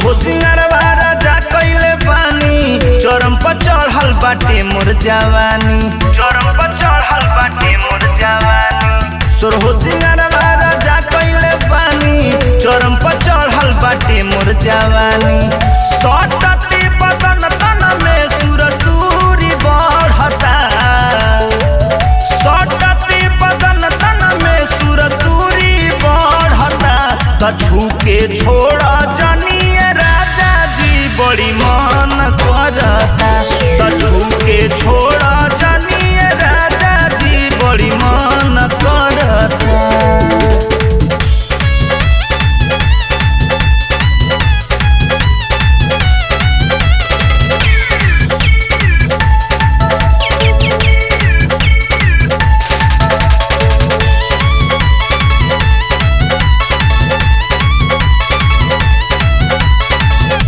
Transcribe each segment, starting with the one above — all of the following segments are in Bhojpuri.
सोरहो सिंगारवा राजा कइले बानी, चरम पर चढ़ल बाटे मोर जवानी। चरम पर चढ़ल बाटे मोर जवानी। सोरहो सिंगारवा राजा कइले बानी, चरम पर चढ़ल बाटे मोर जवानी। सटती बदन तन में सुरसुरी बढ़ता, सटती बदन तन में सुरसुरी बढ़ता। त छूके छोड़ जनिए राजा जी बड़ी मन करता। त छूके छोड़ जनिए राजा जी बड़ी मन करता।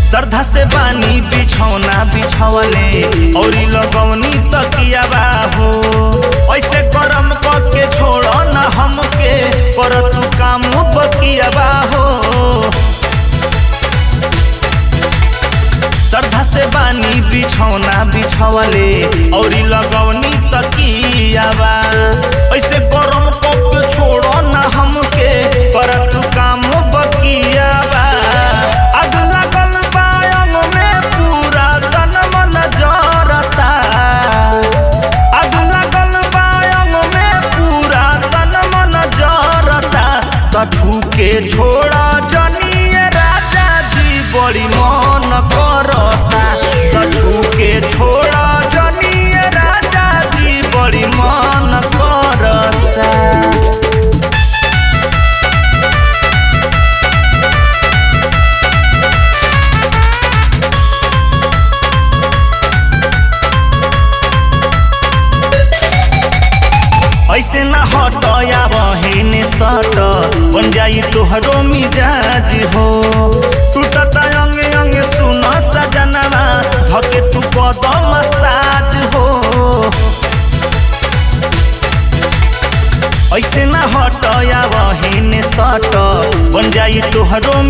श्रद्धा से बानी बिछौना बिछवले औरी लगौनी तकियावा हो। ऐसे करम क के छोड़ न हमके, पर तू काम बकियावा हो। श्रद्धा से बानी बिछौना बिछवले औरी लगौनी तकियावा। ऐसे करम क के छोड़ न हमके, पर तू काम बकियावा। आग लागल बा अंग में पूरा तन मन जरता, आग लागल बा अंग में पूरा तन मन जरता। त छूके छोड़ जनिए राजा जी बड़ी मन करता। त छूके छोड़ जनिए राजा जी बड़ी मन करता। ऐसे ना हटया बहिन सट, बन जाई तोहरो मिजाज हो। टूटता अंग अंग सुन सजनवा, धके तू कदम साज हो। ऐसे ना हटया बहिन सट, बन जाई तोहरो